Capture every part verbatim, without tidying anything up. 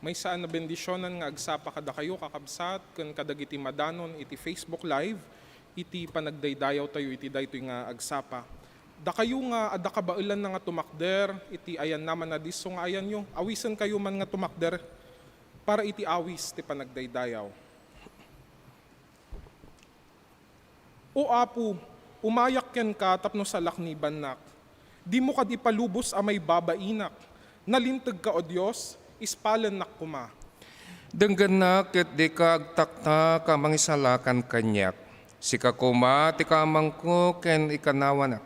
Maysa a nabendisionan nga agsapa kadakayo, kakabsat, ken kadagiti madanon iti Facebook Live iti panagdaydayawtayo iti daytoy nga agsapa. Dakayo nga adda kabaelanna nga tumakder iti ayannaman a disso nga ayanyo, awisenkayo man nga tumakder para iti awis ti panagdaydayaw. O Apo, umayak kenka tapno salaknibannak. Dimo kad ipalubos a maibabainak. Nalintegka, O Dios, ispalennak koma. Denggennak ket dika agtaktak a mangisalakan kaniak. Sika koma ti kamangko ken ikanawanak.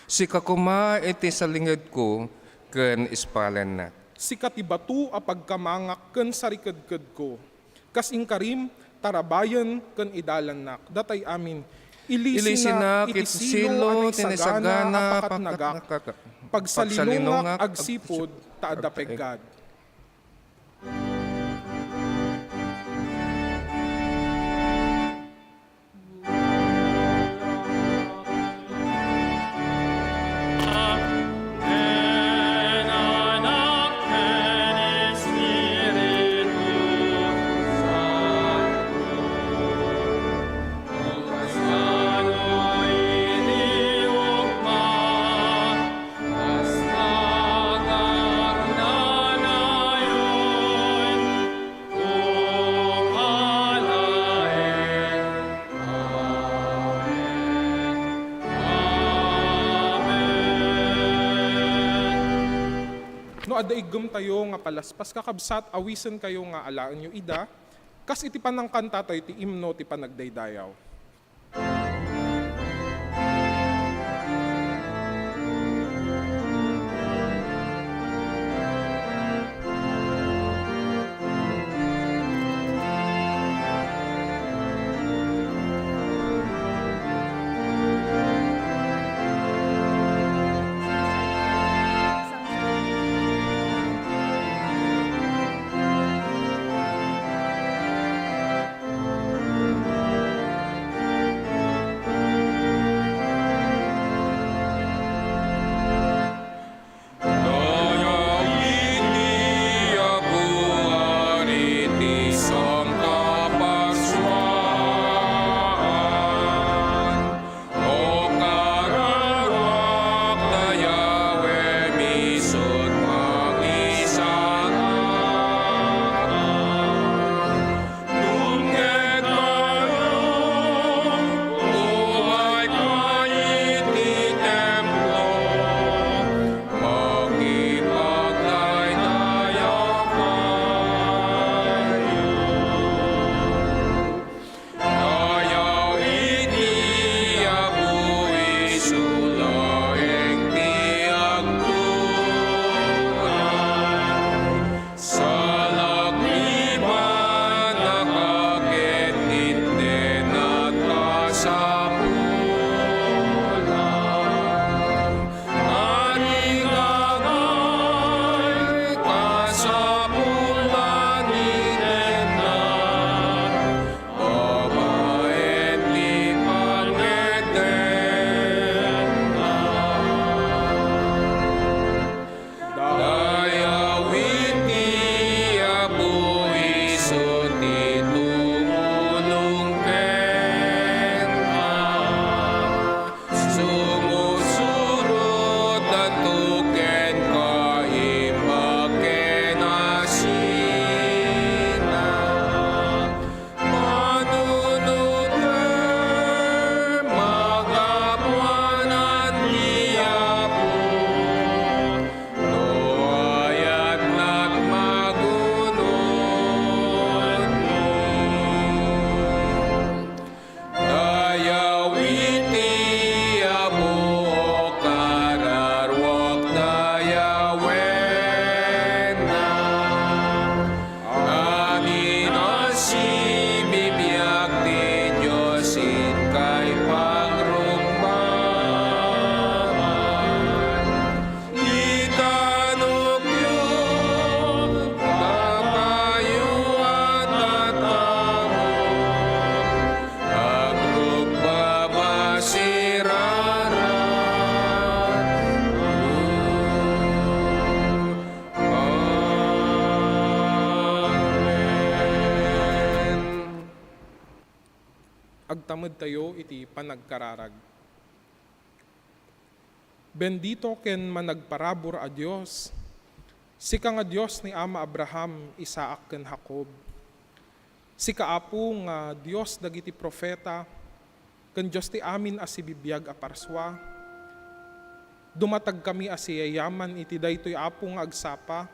Sika koma iti salingedko ken ispalennak. Sika ti bato a pagkamangak ken sarikedkedko. Kas inkarim, tarabayen ken idalannak datay amin. Ilisina iti silo ti naisagana a pakatnagak. Pagsalinongak agsipud ta adda peggad. No adda iggemtayo nga palaspas, kakabsat, awisenkayo nga alaenyo ida, kas iti panangkantatayo ti imno ti panagdaydayaw. Agtamedtayo iti panagkararag. Bendito ken managparabur a Dios, sika nga Dios ni Ama Abraham, Isaac, ken Jacob. Sika, Apo, nga Dios dagiti profeta, ken Dios ti amin a sibibiag a parsua. Dumatagkami a siyayaman iti daytoy, Apo, nga agsapa.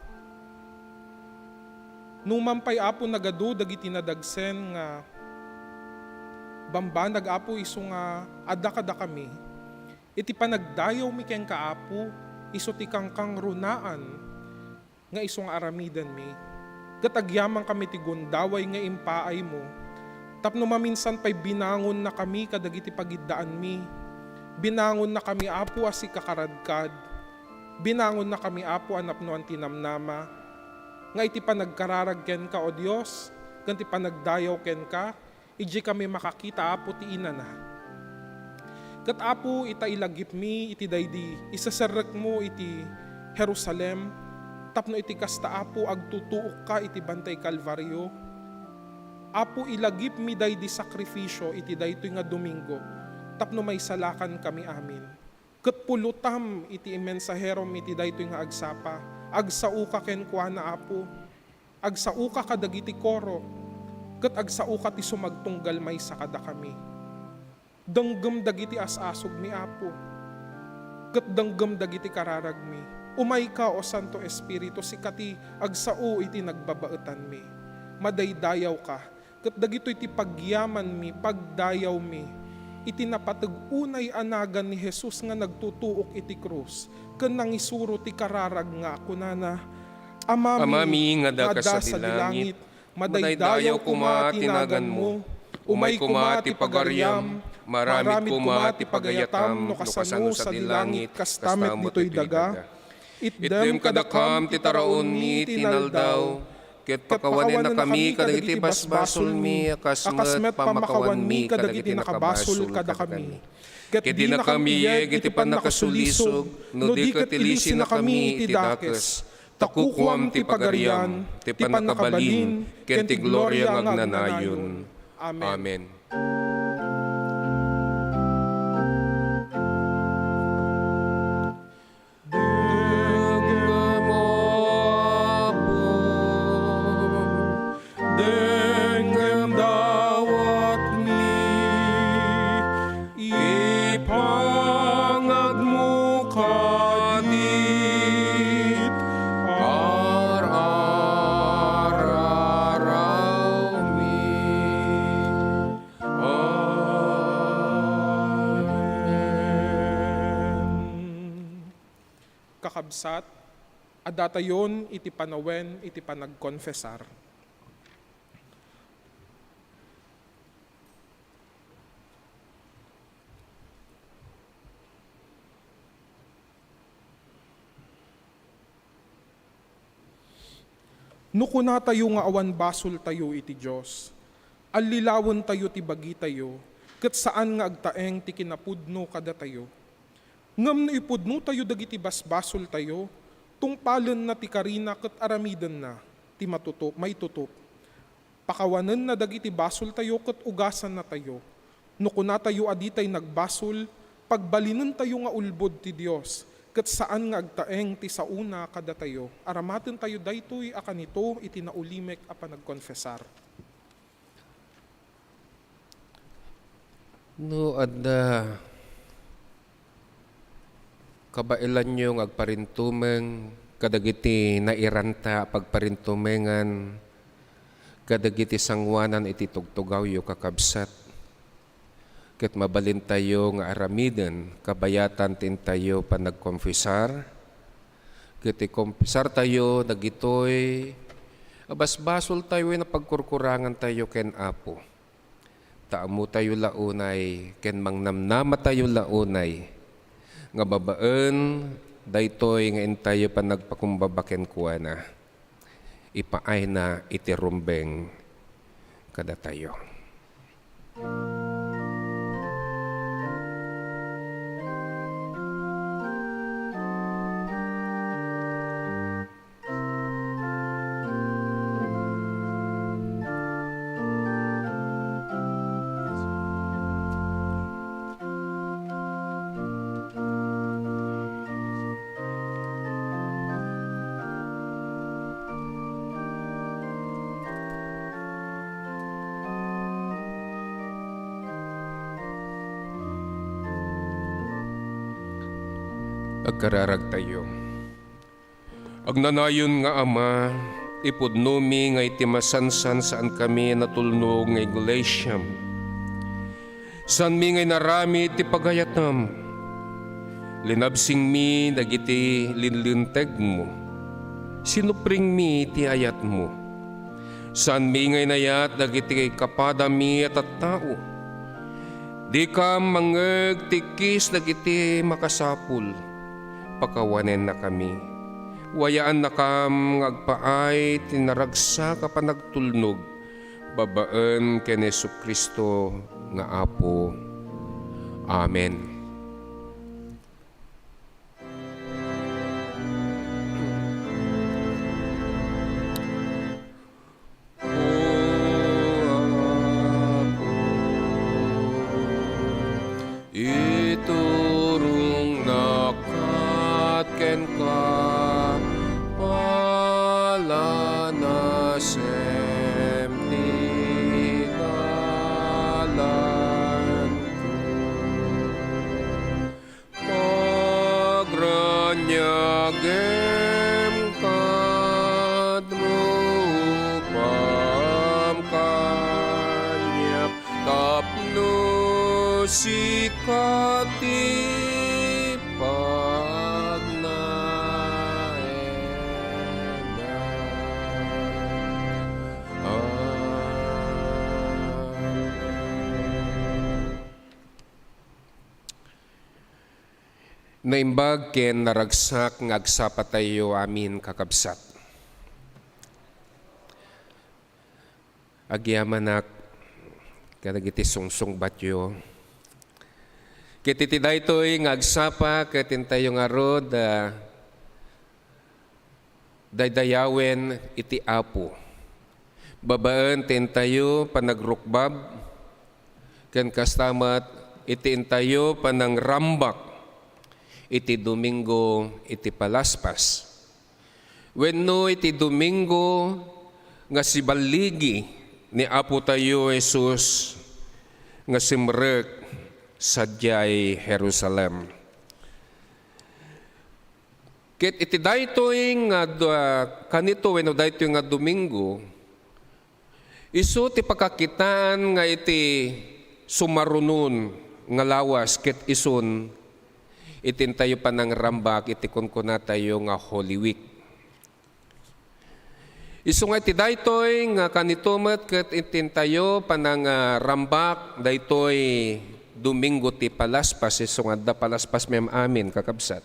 Numan pay, Apo, nagadu dagiti nadagsen nga bambanag, Apo, isu nga adda kadakami. Iti panagdayawmi kenka, Apo, isu ti kangkangrunaan nga isu nga aramidenmi. Ket agyamankami ti gundaway nga impaaymo, tapno maminsan pay binangonnakami kadagiti pagiddaanmi. Binangonnakami, Apo, a sikakaradkad. Binangonnakami, Apo, a napnoan ti namnama, nga iti panagkararag kenka, O Dios, ken ti panagdayaw kenka, idiay kami makakita, Apo, ti inana. Ket, Apo, ita ilagipmi iti daydi iseserrekmo iti Jerusalem, tapno iti kasta, Apo, agtutuokka iti Bantay Kalbario. Apo, ilagipmi daydi sakrifisio iti daytoy nga Domingo, tapno maisalakankami amin. Ket pulotam iti imensaherom iti daytoy nga agsapa. Agsaoka kenkuana, Apo. Agsaoka kadagiti koro, ket agsaoka ti sumagtunggal maysa kadakami. Denggem dagiti as-asugmi, Apo, ket denggem dagiti kararagmi. Umayka, O Santo Espiritu, sika ti agsao iti nagbabaetanmi. Madaydayawka, ket dagitoy ti pagyamanmi, pagdayawmi, iti napateg unay a nagan ni Jesus nga nagtutuok iti krus, ken nangisuro ti kararag nga kunana, Amami, Amami nga adda kas sadi langit, madaydayaw koma ti naganmo. Umay koma ti pagariam, maramid koma ti pagayatam no kasano sadi langit, kasta met ditoy daga. Itdem kadakam ti taraonmi iti inaldaw, ket pakawanennakami kadagiti basbasolmi, a kas met pamakawanmi kadagiti nakabasol kadakami. Ket dinakam iyeg iti pannakasulisog, no di ket ilisennakami iti dakes. Ta kukuam ti pagarian, ti pannakabalin, ken ti gloria nga agnanayon. Amen. Dengngem, Apo, dengngem dawatmi, ipangagmo kadit ar-arawmi. Amen. Kakabsat, addatayon iti panawen iti panagkonfesar. No kunatayo nga awan basoltayo iti Dios, allilawentayo ti bagitayo, ket saan nga agtaeng ti kinapudno kadatayo. Ngem no ipudnotayo dagiti basbasoltayo, tungpalenna ti karina ket aramidenna ti matutup, maitutup. Pakawanenna dagiti basoltayo ket ugasannatayo. No kunatayo a ditay nagbasol, pagbalinentayo nga ulbod ti Dios, ket saan nga agtaeng ti saona kadatayo. Aramatentayo daytoy a kanito iti naulimek a panagkonfesar. No adda kabaelanyo nga agparintumeng kadagiti nairanta a pagparintumengan kadagiti sanguanan iti tugtugawyo, kakabsat, ket mabalintayo nga aramiden kabayatan ti intayo panagkonfesar, ket ikonfesartayo dagitoy a basbasoltayo wenno pagkurkurangantayo ken Apo. Ta ammotayo la unay ken mangnamnamatayo la unay nga babaen daytoy nga intayo panagpakumbaba kenkuana, ipaayna iti rumbeng kadatayo. Agkararagtayo. Agnanayon nga Ama, ipudnomi nga iti masansan saankami natulnog nga iglesiam. Saanmi nga inaramid ti pagayatam. Linabsingmi dagiti linlintegmo. Sinupringmi ti ayatmo. Saanmi nga inayat dagiti kapadami a tattao. Dikam mangngeg ti ikkis dagiti makasapul. Pakawanennakami. Wayaannakam nga agpaay ti naragsak a panagtulnog babaen ken Jesu-Cristo nga Apo. Amen. O Apo, iturongnak kenka, palanasem ti dalanko. Pagraniagem kad rupam kaniak tapno sika ti pagnaedam. Amen. Naimbag ken naragsak nga agsapatayo amin, kakabsat. Agyamanak kadagiti sungsungbatyo. Ket iti daytoy nga agsapa, ket intayo ngarud, ah, daydayawen iti Apo. Babaen ti intayo panagrukbab, ken kasta met iti intayo panangrambak iti Domingo iti palaspas. Wenno iti Domingo nga siballigi ni Apotayo Jesus nga simrek sadiay Jerusalem. Ket iti daytoy nga du-, ah, kanito wenno daytoy nga Domingo, isu ti pakakitaan nga iti sumarunon nga lawas ket isun iti intayo panangrambak iti kunkunatayo nga Holy Week. Isu nga iti daytoy nga kanito met ket iti intayo panangrambak daytoy Domingo ti Palaspas, isu nga adda Palaspas mi amin, kakabsat.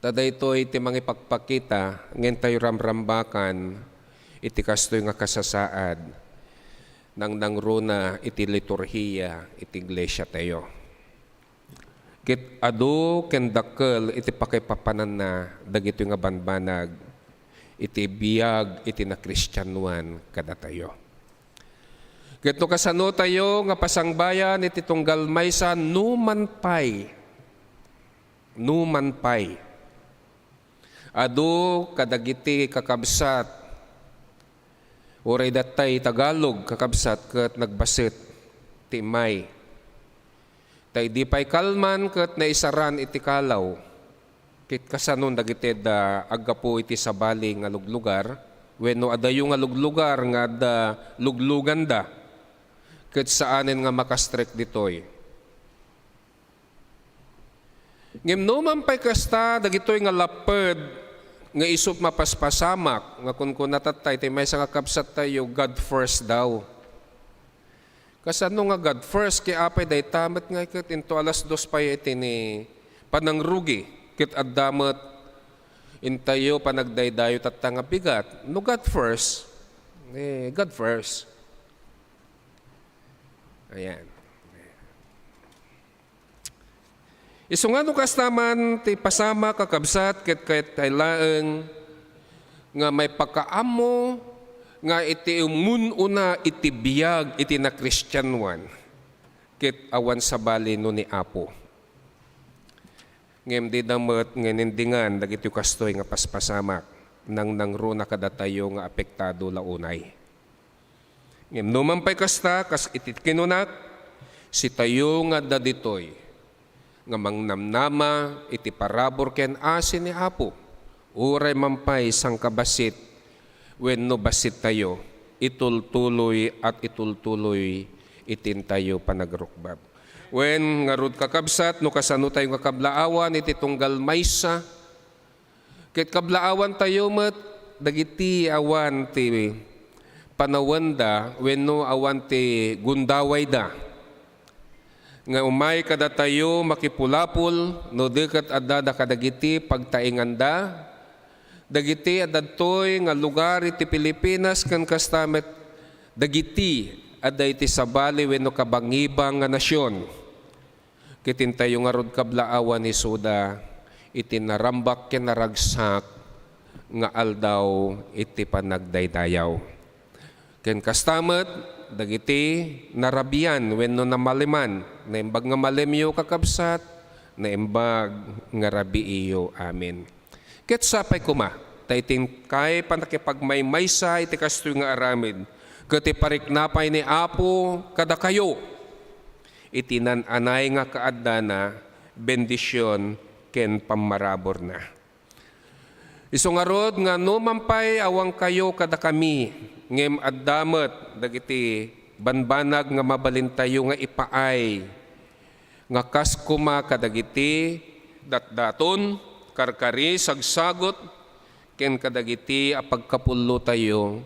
Ta daytoy ti mangipakpakita nga intayo ramrambakan iti kastoy nga kasasaad, nangnangruna iti liturhiya iti iglesiatayo. Ket adu ken dakkel iti pakipapananna dagitoy nga banbanag iti biag iti nakristianoan kadatayo. Ket no kasanotayo nga pasangbayan iti tunggal maysa, numan pay, numan pay, adu kadagiti kakabsat, uray datay Tagalog, kakabsat, ket nagbaset ti immay. Ta idi pay kalman ket naisaran iti kalaw, ket kasanon dagiti adda aggapu iti sabali nga luglugar, wenno adayo nga luglugar nga adda lugluganda, ket saanen nga makastrek ditoy. Ngem numan pay kasta, dagitoy nga lapped nga isut' mapaspasamak nga kunkuna tatta iti maysa nga kabsattayo, God first daw. Kasano nga God first? Ket apay dayta met nga ket into alas dos pay iti ni panangrugi, ket adda met intayo panagdaydayo tatta nga bigat. No God first, eh, God first. Ayan. Isu nga no kasta man ti pasamak, kakabsat, ket kayatay laeng nga maipakaammo nga iti umun-una iti biag iti nakristianoan, ket awan sabali no ni Apo. Ngem dida met nga inendingan dagiti kastoy nga paspasamak, nangnangruna kadatayo nga apektado la unay. Ngem numan pay kasta, kas iti kinunak, sitayo nga adda ditoy, nga mangnamnama iti parabur ken asi ni Apo, uray man pay sangkabassit wenno bassittayo, itultuloy at itultuloy itintayo panagrukbab. Wen, ngarud, kakabsat, no kasano tayo nga kablaawan iti tunggal maysa, ket kablaawan tayo met dagiti awan ti panawenda wenno awan ti gundawayda nga umay kadatayo makipulapol no di ket addada kadagiti pagtaenganda, dagiti adda ditoy nga lugar iti Pilipinas ken kasta met dagiti adda iti sabali wenno kabangibang nga nasion. Ket intayo ngarud kablaawan isuda iti narambak ken naragsak nga aldaw iti panagdaydayaw. Ken kasta met, dagiti narabian wenno namaliman, naimbag nga malemyo, kakabsat, naimbag nga rabiiyo amin. Ket sapay koma, ta iti inkay pannakipagmaymaysa iti kastoy nga aramid, ket iparikna pay ni Apo kadakayo iti nan-anay nga kaaddana, bendision ken pammaraburna. Isu ngarud nga no man pay awankayo kadakami, ngem adda met dagiti banbanag nga mabalintayo nga ipaay, nga kas koma kadagiti datdaton, karkari, sagsagut, ken kadagiti a pagkapullotayo,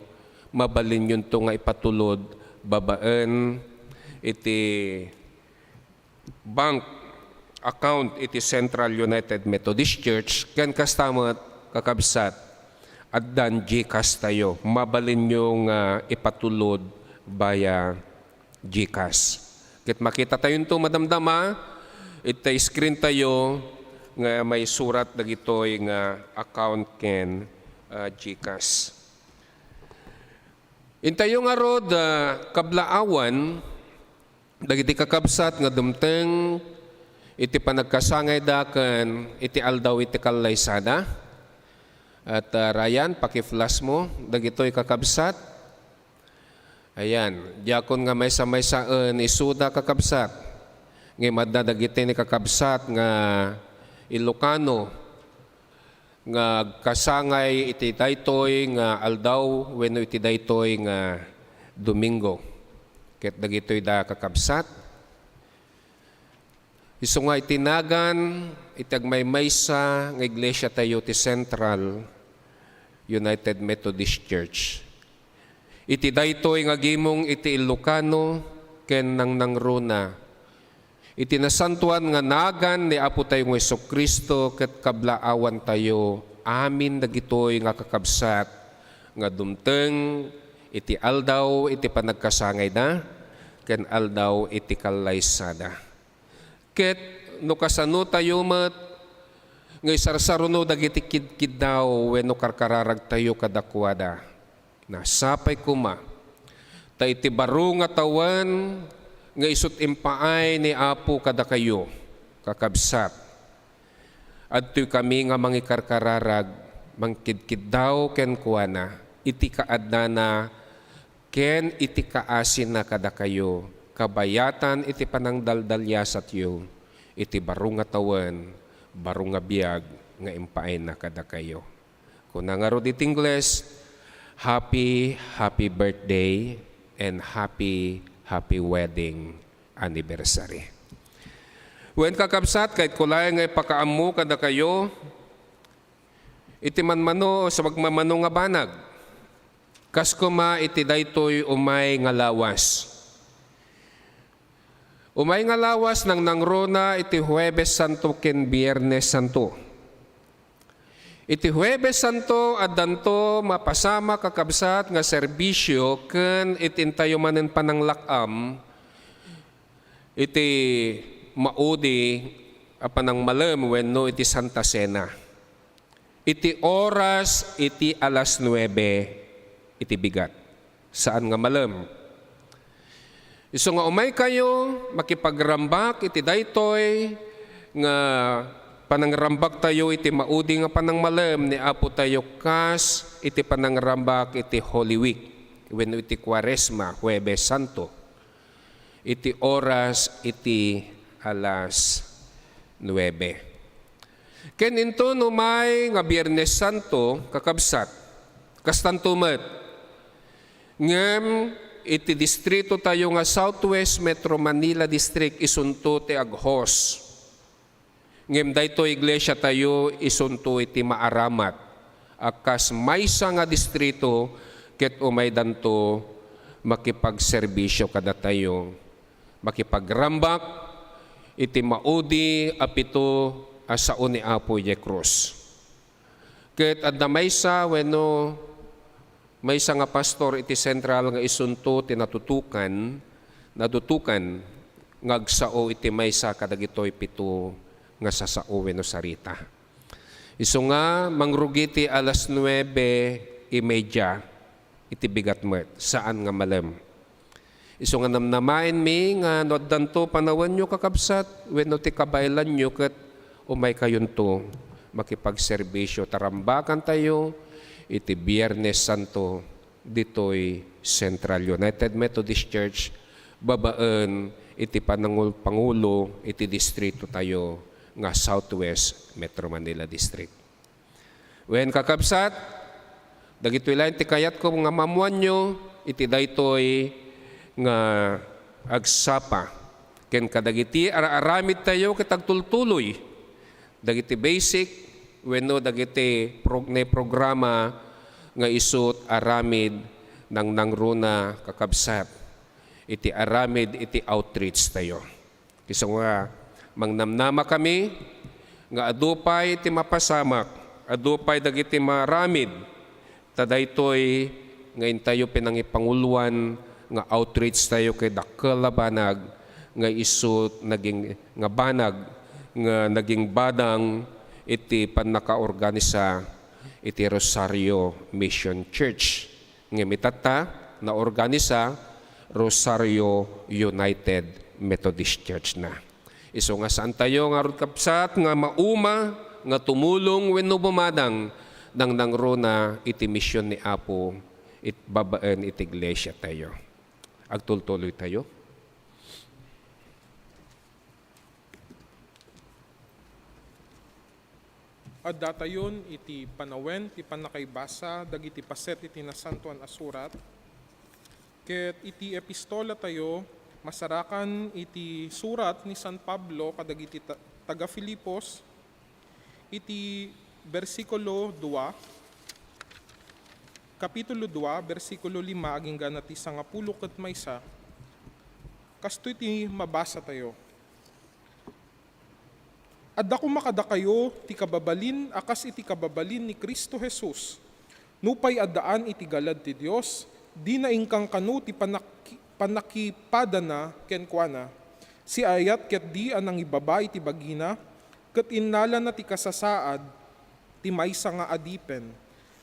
mabalinyonto nga ipatulod babaen iti bank account iti Central United Methodist Church, ken kasta met, kakabsat, addan GCash tayo. Mabalinyo nga ipatulod via GCash. Ket makitatayonto madamdama, iti screen tayo nga maisurat dagitoy nga account ken, ah, GCash. Intayo ngarud, ah, kablaawan, dagiti kakabsat nga dumteng iti panagkasangayda ken iti aldaw iti kallaysada. At, ah, Ryan, paki-flash mo dagitoy kakabsat. Ayan, diakon nga maysa-maysaen isuda, kakabsat. Ngem adda dagiti ni kakabsat nga Ilocano nga agkasangay iti daytoy nga aldaw wenno iti daytoy nga Domingo. Ket dagitoy da, kakabsat, isu nga iti nagan iti agmaymaysa nga iglesiatayo ti Central United Methodist Church. Iti daytoy nga agimong iti Ilocano ken nangnangruna, iti nasantoan nga nagan ni Apo tayo nga Jesu-Cristo ket kablaawan tayo amin dagitoy nga kakabsat nga dumteng iti aldaw iti panagkasangayda ken aldaw iti kallaysada. Ket no kasano tayo met nga isarsaruno dagiti kidkiddaw wenno karkararagtayo kadakuada, nasapay koma ta iti baro nga tawen nga isut' impaay ni Apo kadakayo, kakabsat, adtoy kami nga mangikarkararag, mangkidkiddaw kenkuana iti kaaddana ken iti kaasina kadakayo, kabayatan iti panangdaldaliasatyo iti baro nga tawen, baro nga biag nga impaayna kadakayo. Kuna ngarud iti Ingles, "Happy, happy birthday and happy, happy wedding anniversary." Wen, kakabsat, kayatko laeng nga ipakaammo kadakayo iti manmano, sa magmamano nga banag. Kas koma iti daytoy umay nga lawas. Umay nga lawas, nangnangruna iti Huwebes Santo ken Biernes Santo. Iti Huwebes Santo, addanto mapasamak, kakabsat, nga serbisio ken iti intayo manen pananglak-am iti maudi a panangmalem wenno iti Santa Cena. Iti oras iti alas nuebe iti bigat. Saan nga malem. Isu nga umaykayo, makipagrambak iti daytoy nga panangrambaktayo iti maudi nga panangmalem ni Apo tayo kas iti panangrambak iti Holy Week wenno iti Kuaresma, Huwebes Santo. Iti oras iti alas nuebe. Ken inton umay nga Biernes Santo, kakabsat, kastanto met. Ngem iti distrito tayo nga Southwest Metro Manila District, isunto ti ag-host. Ngem daytoy iglesia tayo isunto iti maaramat a kas maysa nga distrito ket umaydanto makipagserbisyo kadatayo, makipagrambak iti maudi a pito a sao ni Apo idiay krus. Ket adda maysa wenno maysa nga pastor iti sentral nga isunto ti natutukan, nadutukan nga agsao iti maysa kadagitoy pito nga sasao wenno sarita. Isu nga mangrugi ti alas nuebe y media iti bigat met, saan nga malem. Isu nga namnamaenmi nga no addanto panawenyo, kakabsat, wenno ti kabaelanyo ket umaykayonto makipagserbisyo, tarambakantayo iti Biernes Santo ditoy Central United Methodist Church babaen iti panangul-, pangulo iti distrito tayo nga Southwest Metro Manila District. Wen, kakabsat, dagitoy laeng ti kayatko nga maammoanyo iti daytoy nga agsapa ken kadagiti ar-aramidtayo ket agtultuloy dagiti basic wenno dagiti prog-, ne programa nga isut aramid nangnangruna, kakabsat, iti aramid iti outreach tayo. Isu nga mangnamnama kami nga adu pay ti mapasamak, adu pay dagiti maaramid, ta daytoy nga intayo pinangipanguloan nga outreach tayo ket dakkel a banag nga isu naging, nga banag nga naging badang iti pannakaorganisa iti Rosario Mission Church. Ngem itatta, naorganisa Rosario United Methodist Church na. Isu nga saantayo ngarud, kabsat, nga mauma nga tumulong wenno bumadang nangnangruna iti mision ni Apo it babaen iti iglesia tayo. Agtultuloy tayo. Addatayon iti panawen ti pannakaibasa dagiti paset iti Nasantoan a Surat, ket iti epistola tayo, masarakan iti surat ni San Pablo kadagiti ta-, taga-Filipos, iti bersikulo dua, kapitulo dua, bersikulo lima agingga na ti sangapulo ket maysa, kastoy ti mabasa tayo. Adda koma kadakayo ti kababalin a kas iti kababalin ni Cristo Jesus. Nupay addaan iti galad ti Dios, dina inkankano ti panaki-, pannakipadana kenkuana. Siayat ketdi a nangibaba iti bagina, ket innalana ti kasasaad ti maysa nga adipen.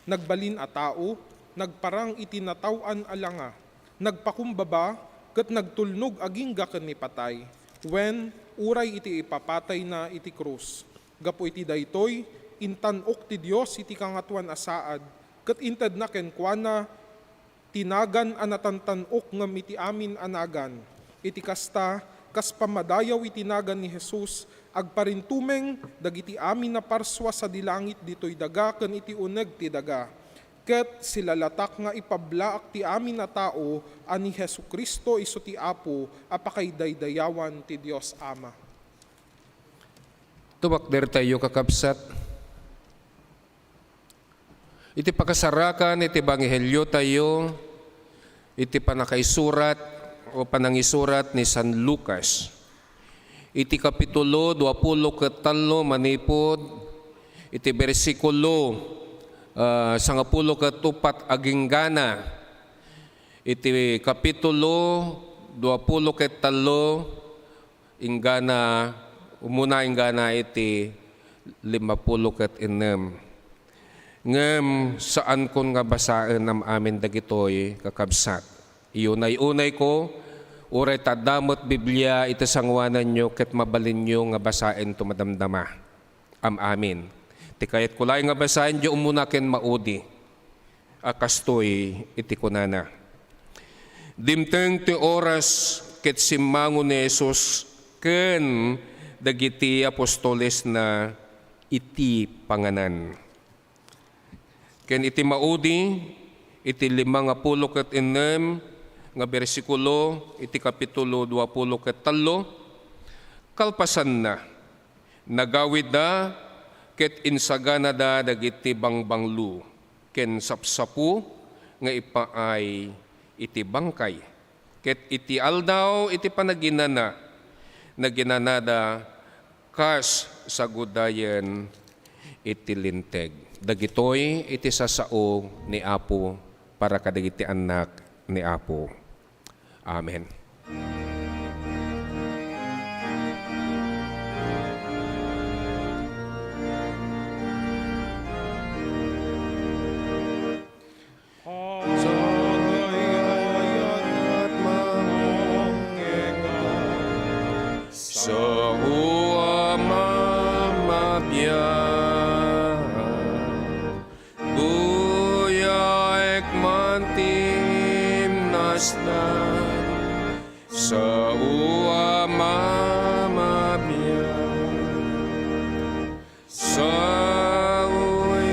Nagbalin a tao, nagparang iti nataw-an a langa, nagpakumbaba, ket nagtulnog agingga ken ni patay, wen, uray iti ipapatayna iti krus. Gapu iti daytoy, intan-ok ti Dios iti Kangatoan a Saad, ket intedna kenkuana ti nagan a natantan-ok ngem iti amin a nagan. Iti kasta, kas pammadayaw iti nagan ni Jesus, agparintumeng dagiti amin a parsua sadi langit ditoy daga ken iti uneg ti daga. Ket silalatak nga ipablaak ti amin a tao a ni Jesu-Cristo isu ti Apo a pakaidaydayawan ti Dios Ama. Tumakder tayo, kakabsat. Iti pakasarakan iti ebanghelio tayo, iti pannakaisurat o panangisurat ni San Lucas, iti kapitulo duapulo ket tallo manipud iti bersikulo, ah, sangapulo ket upat aginggana, iti kapitulo duapulo ket tallo, inggana, umuna inggana iti limapulo ket ennem. Ngem saankon nga basaen am-amin dagitoy, kakabsat. Iyunay-unayko, uray ta adda met Biblia iti sangoananyo ket mabalinyo nga basaen to madamdama. Am-amin. Ti kayatko laeng nga basaen, diay umuna ken maudi a kastoy iti kunana, "Dimteng ti oras ket simmango ni Jesus ken dagiti apostolesna iti panganan. Ken iti maudi, iti lima nga pulo ket ennem nga bersikulo iti kapitulo dua pulo ket tallo, kalpasanna, nagawidda ket insaganada dagiti bangbanglo ken sapsapo nga ipaay iti bangkay. Ket iti aldaw iti panaginana, naginanada kas sagudayen iti Linteg. Dagitoy iti sasao ni Apo para kadagiti annak ni Apo. Amen. Sa Ama a mabiag, buyaek man ti imnasdan. Sa Ama a mabiag, saoy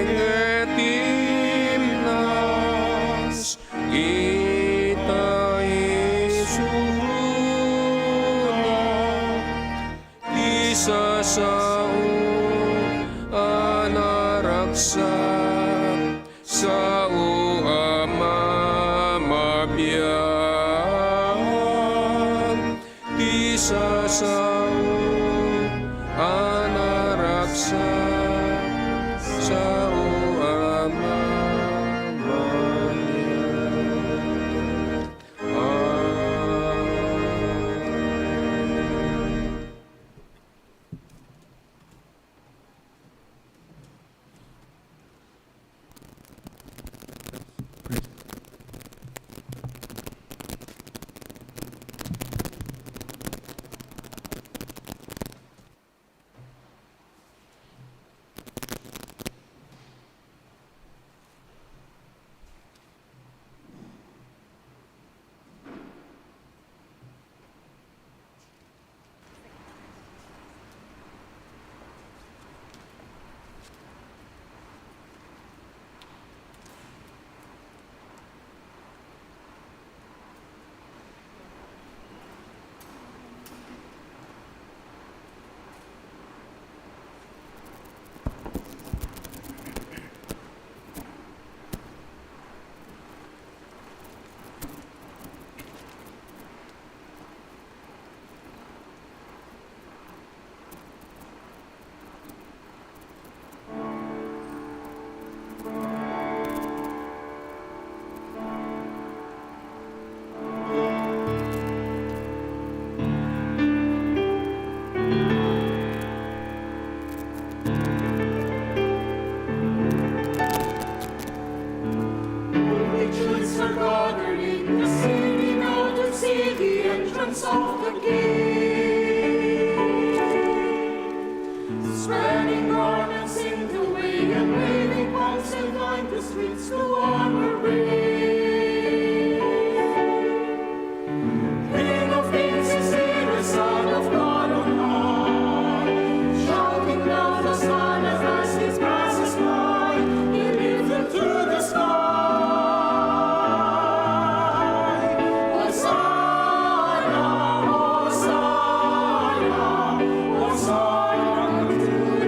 ket imnas, ita isuronak ti sasao a naragsak. Sa Ama a mabiag, ti sasao a naragsak. Sa Ama a mabiag. Amen. Multitudes are gathering, the city now to see the entrance of the King. Spreading garments in the way and waving palms and line the streets to honor Him. King of kings is here, the Son of God on high. Shouting loud, Hosanna as He passes by, He lifted to the sky. Hosanna, Hosanna, Hosanna to the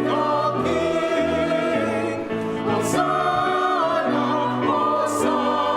King. Hosanna, Hosanna.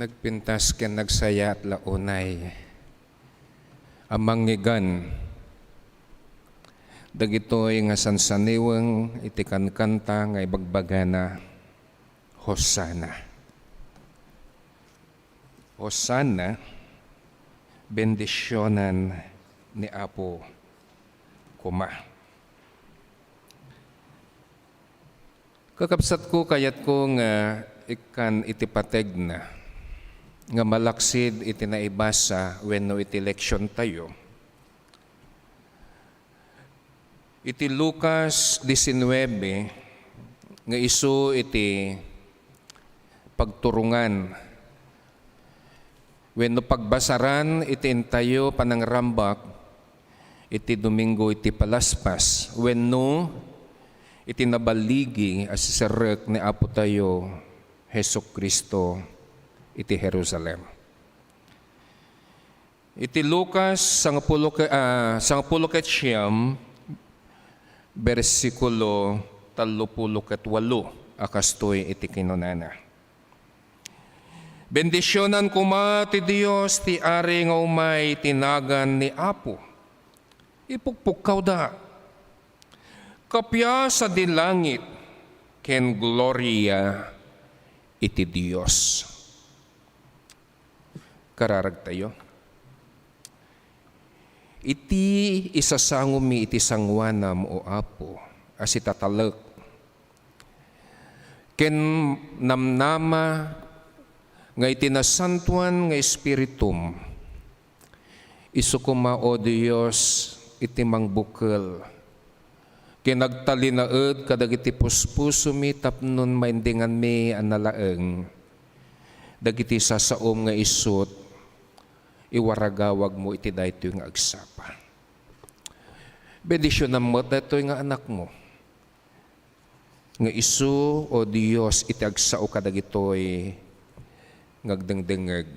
Nagpintas ken nagsayaat la unay a mangngeggan dagitoy nga sansaniweng iti kankanta nga ibagbagana, "Hosanna." Hosanna, bendisionan ni Apo koma. Kakabsatko, kayatko nga ikkan iti pategna nga malaksid iti naibasa wenno iti leksiontayo. Iti Lucas diecinuebe, nga isu iti pagturongan wenno pagbasaran iti intayo panangrambak iti Domingo iti Palaspas wenno iti naballigi a siserrek ni Apotayo Jesu-Cristo iti Jerusalem. Iti Lucas sangapulo ke-, ah, sangapulo ket siyam, bersikulo tallopulo ket walo a kastoy iti kinunana, "Bendisionan koma ti Dios ti Ari nga umay ti nagan ni Apo. Ipukpukkawda. Kappia sadi langit ken gloria iti Dios." Kararagtayo. Iti isasangomi iti sangoanam, O Apo, a sitatalek, ken namnama nga iti nasantoan nga Espiritum, isu koma, O Dios, iti mangbukel ken agtalinaed kadagiti puspusomi tapno maindinganmi a nalaeng dagiti sasaom nga isut' iwaragawagmo iti daytoy nga agsapa. Bendisionam met daytoy nga anakmo nga isu, O Dios, iti agsao kadagitoy nga agdengdengngeg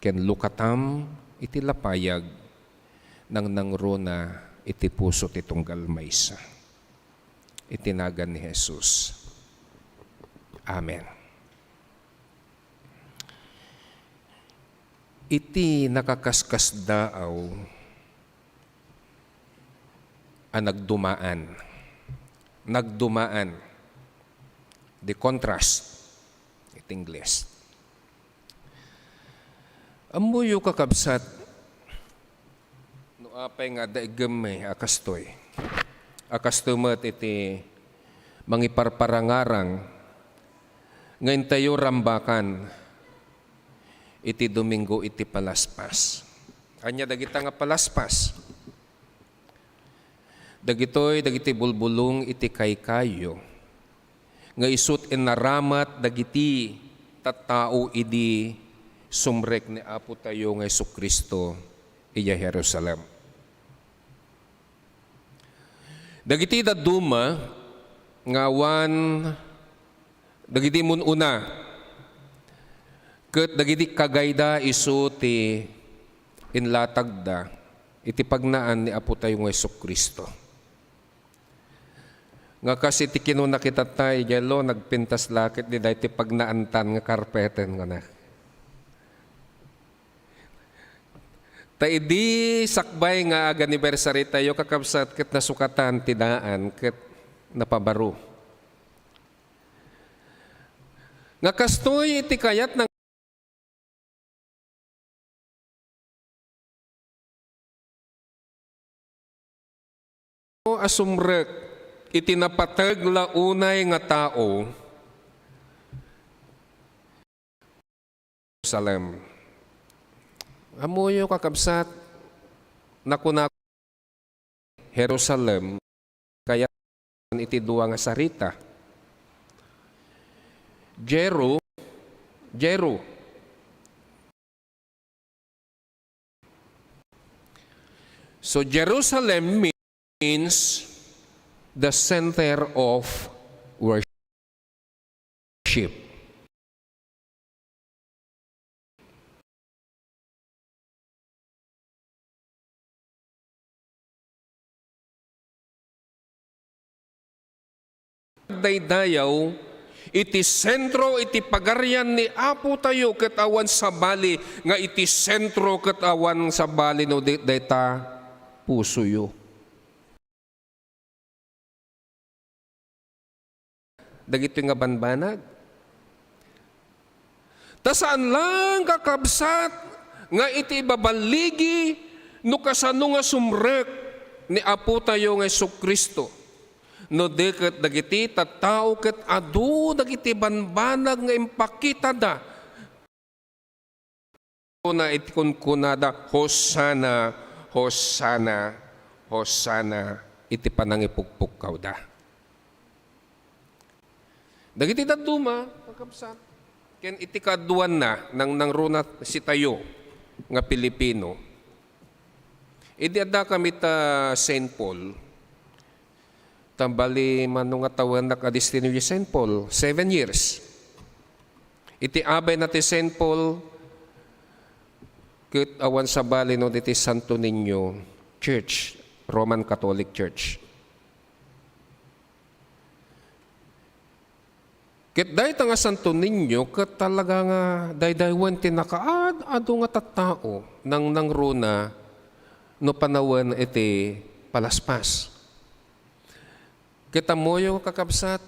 ken lukatam iti lapayag, nangnangruna iti puso ti tunggal maysa. Iti nagan ni Jesus. Amen. Iti nakaskasdaaw a nagdumaan. Nagdumaan. The contrast. Iti Ingles. Ammoyo, kakabsat, no apay nga adda iggemmi a kastoy. A kastoy met iti mangiparparangarang nga intayo rambakan iti Domingo iti Palaspas. Ania dagita nga palaspas? Dagitoy dagiti bulbulong iti kaykayo nga isut' inaramat dagiti tattao idi sumrek ni Apotayo nga Jesu-Cristo idiay Jerusalem. Dagiti dadduma nga awan dagiti mun-una ket dagiti kagayda isu ti inlatagda iti pagnaan ni Apotayo nga Jesu-Cristo. Nga kas iti kinuna kitatta, idiay lo, nagpintas la ket di daytoy pagnaantan nga karpeten, kuna. Ta idi sakbay nga aganibersaritayo, kakabsat, ket nasukatan ti daan ket napabaro. Nga kastoy iti kayatna a sumrek iti napateg la unay nga tao, Jerusalem. Ammoyo, kakabsat, nakuna Jerusalem, kayat iti dua nga sarita. Jeru, Jeru. So, Jerusalem means the center of worship. Daydayaw Iti sentro iti pagarian ni Apo tayo ket awan sabali nga iti sentro ket awan sabali no di dayta pusoyo. Dagitoy nga banbanag. Ta saan lang, kakabsat, nga iti ibaballigi no kasano nga sumrek ni Apo tayo nga Jesu-Cristo. No di ket dagiti tattao ket adu dagiti banbanag nga impakitada. Kuna iti kunkunada, "Hosanna, Hosanna, Hosanna," iti panangipukpukkawda. Dagiti dadduma, kakabsat, ken iti kaaduanna, nang nangruna sitayo nga Pilipino. Idi addakami ta Saint Paul, ta bali mano nga tawennak a destino ni Saint Paul, seven years. Iti abayna ti Saint Paul, ket awan sabali no diti Santo Niño Church, Roman Catholic Church. Ket dayta nga Santo Niño ket talaga nga daydaywen ti nakaad-adu nga tattao, nangnangruna no panawen iti palaspas. Ket ammoyo, kakabsat,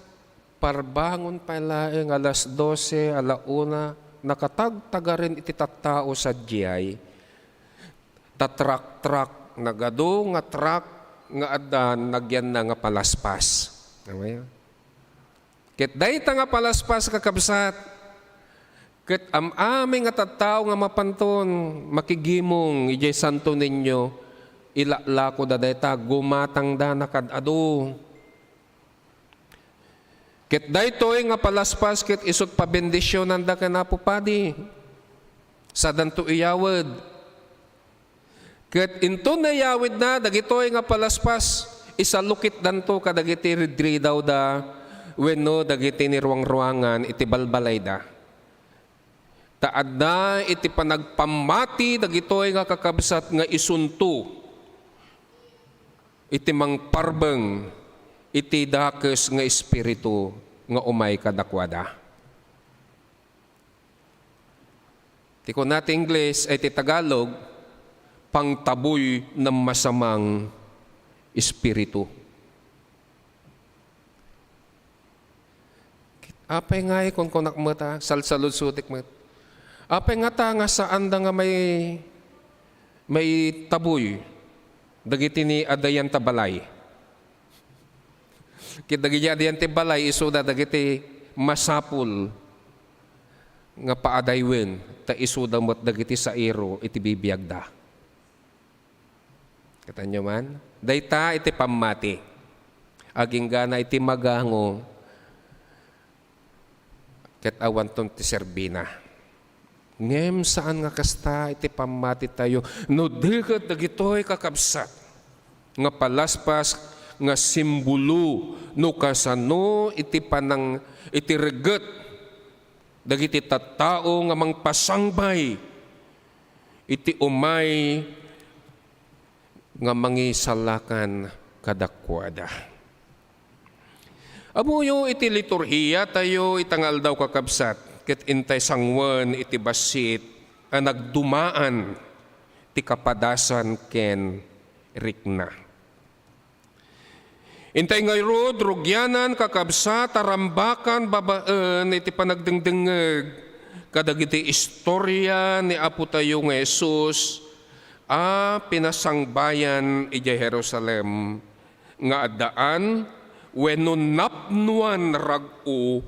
parbangon pay laeng alas dose, ala una, nakatagtagarin iti tattao sadiay, ta truck-truck, nagadu nga truck nga addan nagyanna nga palaspas. Ammoyo? Ket dayta nga palaspas, kakabsat, ket am-amin nga tattao nga mapanton makigimong idiay Santo Niño, ilaklakoda dayta, gumatangda, nakaad-adu. Ket daytoy nga palaspas ket isut' pabendisionanda ken Apo Padi. Sadanto iyawed. Ket inton nayawidna dagitoy nga palaspas, isalukitdanto kadagiti ridridawda wenno dagiti niruangruangan iti balbalayda. Ta adda iti panagpammati dagitoy nga kakabsat nga isunto iti mangparbeng iti dakes nga espiritu nga umay kadakuada. Ti kuna ti Ingles ay ti Tagalog, pangtaboy ng masamang espiritu. Apay ngay, kunkunak met, a, salsaludsodik met. Apay ngata nga saanda nga may, may taboy dagiti ni adayan ta balay? Ket dagiti adayan ti balay, isuda dagiti masapul nga paadaywen, ta isuda met dagiti sairo iti bibiagda. Katanyo man, dayta iti pammati. Aginggana iti magango, ket awanton ti serbina. Ngem saan nga kasta iti pammatitayo no di ket dagitoy, kakabsat, nga palaspas nga simbolo no kasano iti panang-, iti regget dagiti tattao nga mangpasangbay iti umay nga mangisalakan kadakuada. Ammoyo iti liturhiatayo ita nga aldaw, kakabsat, ket intay sanguen iti bassit a nagdumaan ti kapadasan ken rikna. Intay ngarud rugianan, kakabsat, a rambakan babaen iti panagdengdengngeg kadagiti istoria ni Apotayo nga Jesus a pinasangbayan idiay Jerusalem nga addaan wenno napnoan rag-o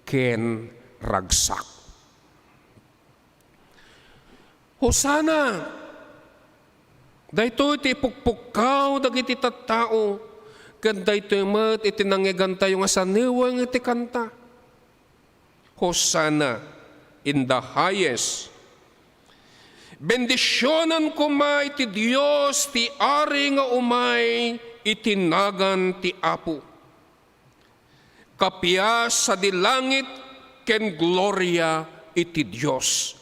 ken ragsak. Hosanna! Daytoy ti ipukpukkaw dagiti tattao, ken daytoy met iti nangngegantayo nga saneweng iti kanta. Hosanna in the highest. Bendisionen koma iti Dios ti Ari nga umay iti nagan ti Apo. Kapias sadi langit ken gloria iti Dios.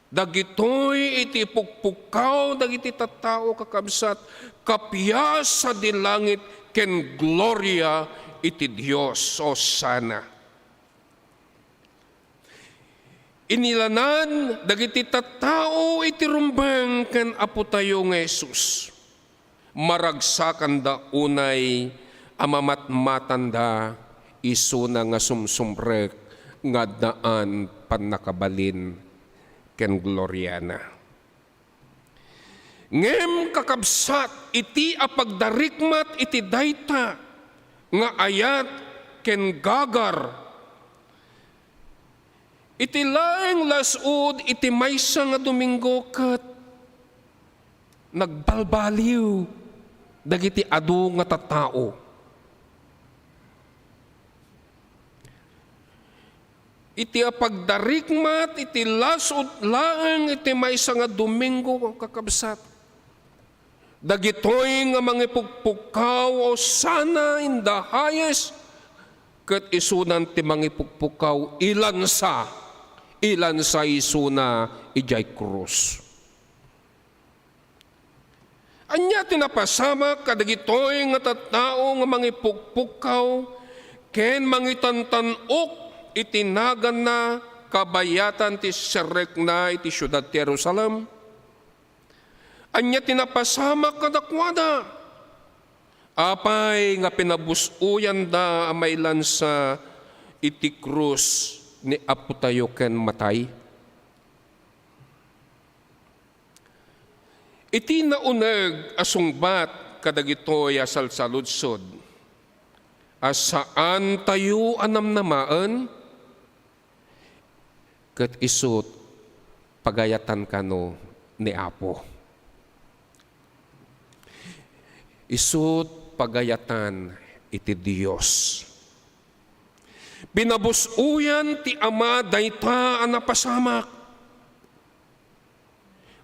Dagitoy iti ipukpukkaw dagiti tattao, kakabsat, kapias sadi langit ken gloria iti Dios. Hosanna. Inilanan dagiti tattao iti rumbeng ken Apotayo nga Jesus. Maragsakanda unay a mamatmatanda isuna nga sumsumrek nga addaan pannakabalin ken gloriana. Ngem, kakabsat, iti a pagdarikmat iti dayta nga ayat ken gagar, iti laeng las-ud iti maysa nga Domingo ket nagbalbaliw dagiti adu nga tattao. Iti a pagdarikmat iti las-ud laeng iti maysa nga Domingo, kakabsat, dagitoy nga mangipukpukkaw, "Hosanna in the highest," ket isunan ti mangipukpukkaw, ilansa, ilansa isuna idiay krus. Ania ti napasamak kadagitoy nga tattao nga mangipukpukkaw ken mangitantan-ok iti naganna kabayatan ti serrekna iti siudad ti Jerusalem? Ania ti napasamak kadakuada? Apay nga pinabus-oyanda a mailansa iti krus ni Apotayo ken matay? Iti nauneg a sungbat kadagitoy a salsaludsod a saantayo a namnamaen, ket isut' pagayatan kano ni Apo. Isut' pagayatan iti Dios. Pinabus-oyan ti Ama dayta a napasamak.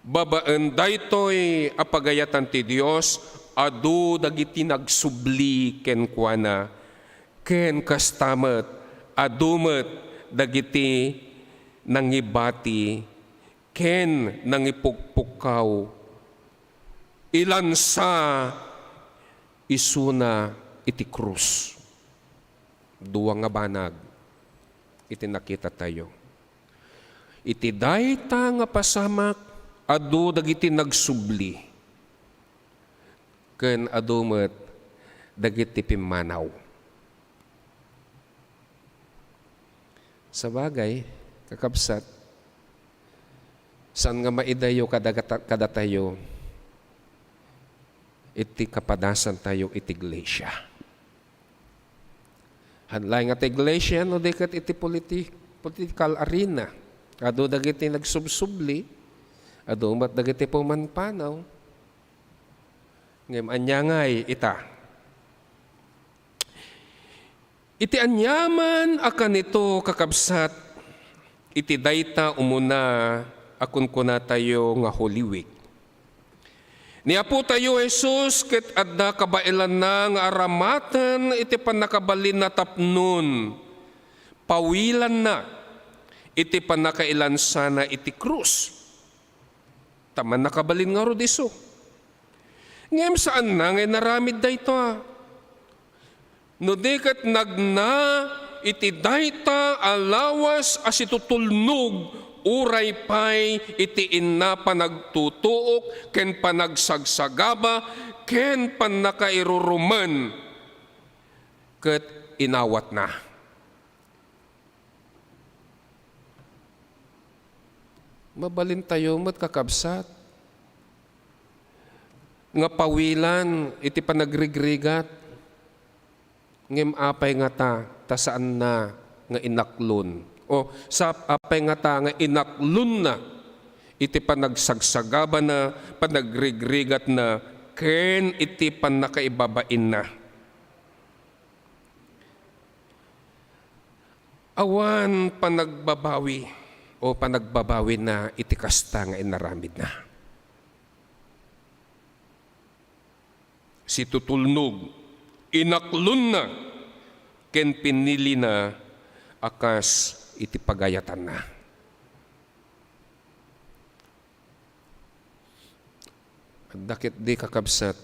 Babaen daytoy a pagayatan ti Dios, adu dagiti nagsubli kenkuana, ken kasta met, adu met dagiti nangibati ken nangipukpukkaw, ilansa isuna iti krus. Dua nga banag iti nakitatayo. Iti dayta nga pasamak, adu dagiti nagsubli, ken adu met dagiti pimmanaw. Sabagay, kakabsat, saan nga maidayo kadagata-, kadatayo iti kapadasantayo iti iglesia. Haan laeng nga ti iglesia, no di ket iti politi-, political arena. Adu dagiti nagsubsubli, adu met dagiti pumanpanaw. Ngem ania ngay ita? Iti aniaman a kanito, kakabsat, iti dayta umuna a kunkunatayo nga Holy Week, ni Apotayo Jesus ket adda kabaelanna nga aramaten iti pannakabalinna tapnon pawilanna iti pannakailansana iti krus. Ta mannakabalin ngarud isu. Ngem saanna nga inaramid dayta. No di ket nagna iti dayta a lawas a situtulnog, uray pay iti inna panagtutuok ken panagsagsagaba ken pannakairurumen ket inawatna. Mabalintayo met, kakabsat, nga pawilan iti panagrigrigat, ngem apay ngata ta saanna nga inaklon? O sa-, apay ngata nga inaklonna iti panagsagsagabana, panagrigrigatna, ken iti pannakaibabainna? Awan panagbabawi o panagbabawina iti kasta nga inaramidna. Situtulnog, inaklonna, ken pinilina a kas iti pagayatanna. Adda ketdi, kakabsat,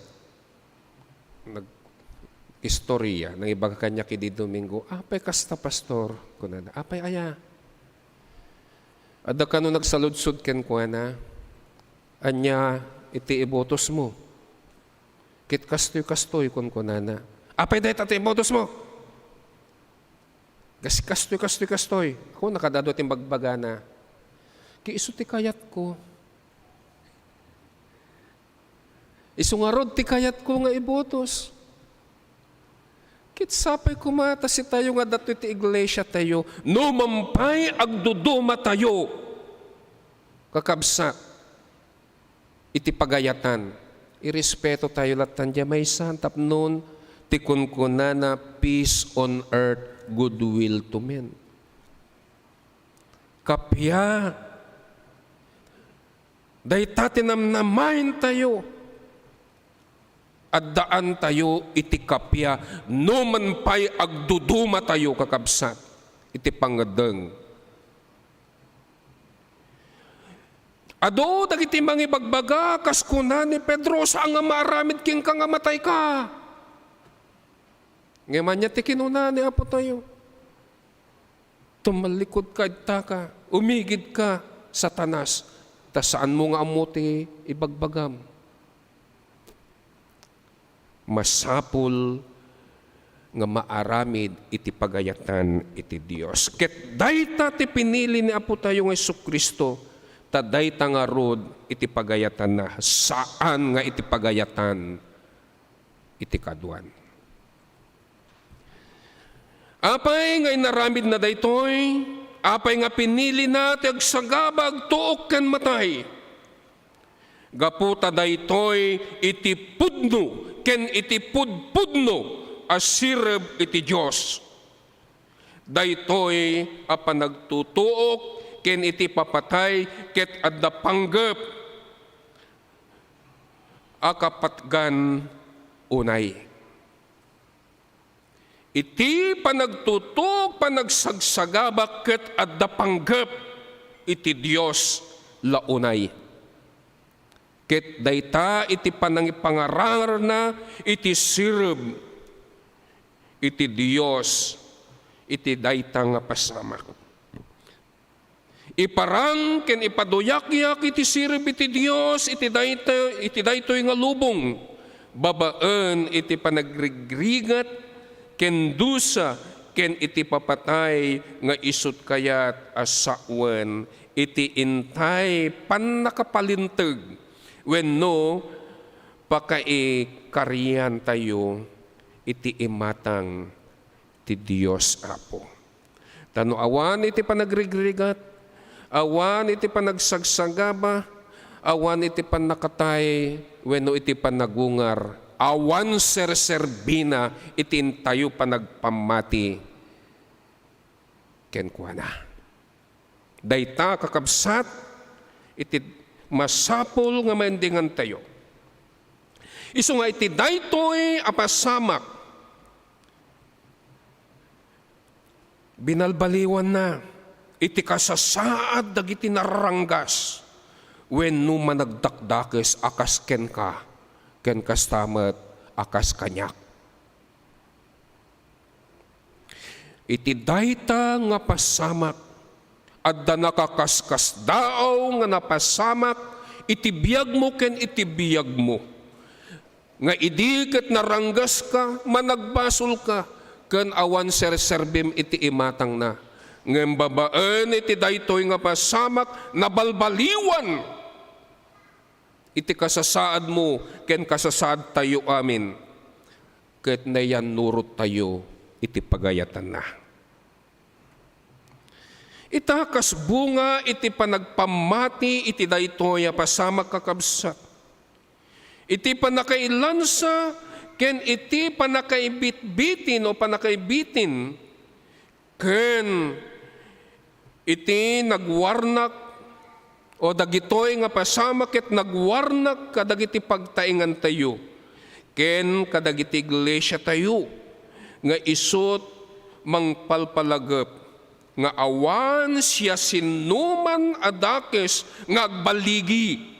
nag-istorya, nangibaga kaniak idi Domingo, "Apay kasta, Pastor?" kunana. "Apay aya?" Adda kano nagsaludsod kenkuana, "Ania iti ibutosmo?" "Ket kastoy, kastoy," kunkunana. "Apay dayta ti ibutosmo?" "Kas-, kastoy, kastoy, kastoy." Kuna, kadado ti imbagbaga na, "Ket isu ti kayatko." Isu ngarud ti kayatko nga ibutos. Ket sapay koma ta sitayo nga addato iti iglesiatayo, no man pay agdudumatayo, kakabsat, iti pagayatan, irespetotayo lattan diay maysa tapno ti kunkunana, "Peace on earth, goodwill to men." Kappia, dayta ti namnamaentayo. Addaantayo iti kappia, no man pay agdudumatayo, kakabsat, iti pangngeddeng. Adu dagiti mangibagbaga, kas kuna ni Pedro, "Saan nga maaramid kenka nga matayka?" Ngem ania ti kinuna ni Apotayo? "Tumalikod ka, itaka, umigid ka, Satanas, ta saanmo nga ammo ti ibagbagam." Masapul nga maaramid iti pagayatan iti Dios. Ket dayta ti pinili ni Apotayo nga Jesu-Cristo, ta dayta ngarud iti pagayatanna, saan nga iti pagayatan iti kaduan. Apay nga inaramidna daytoy? Apay nga pinilina ti agsagaba, agtuok ken matay? Gapu ta daytoy iti pudno ken iti pudpudno a sirib iti Dios. Daytoy a panagtutuok ken iti papatay ket adda panggep a kapatgan unay. Iti panagtutuok, panagsagsagaba ket adda panggep iti Dios la unay. Ket dayta iti panangipangararna iti sirib iti Dios iti dayta nga pasamak. Iparang ken ipaduyakyak iti sirib iti Dios iti dayta-, iti daytoy nga lubong, babaen iti panagrigrigat ken dusa ken iti papatay nga isut' kayat a sawen iti intay pannakapalinteg wenno pakaikariantayo iti imatang ti Dios Apo. Ta no awan iti panagrigrigat, awan iti panagsagsagaba, awan iti pannakatay wenno iti panagungar, awan serserbina iti intayo panagpammati kenkuana. Dayta, kakabsat, iti masapul nga maendingantayo. Isu nga iti daytoy a pasamak, binalbaliwanna iti kasasaad dagiti nararanggas wenno managdakdakes a kas kenka, ken kasta met a kas kaniak. Iti dayta nga pasamak, adda nakaskasdaaw nga napasamak iti biagmo ken iti biagmo. Nga idi ket naranggaska, managbasolka, ken awan serserbim iti imatangna. Ngem babaen iti daytoy nga pasamak, nabalbaliwan iti kasasaadmo ken kasasaadtayo amin, ket nayannurottayo iti pagayatanna. Ita, kas bunga iti panagpammati iti daytoy a pasamak, kakabsat, iti pannakailansa ken iti pannakaibitbitin o pannakaibitin, ken iti nagwarnak, o dagitoy nga pasamak ket nagwarnak kadagiti pagtaengantayo ken kadagiti iglesiatayo nga isut' mangpalpalagep nga awan siasinoman a dakes nga agbaligi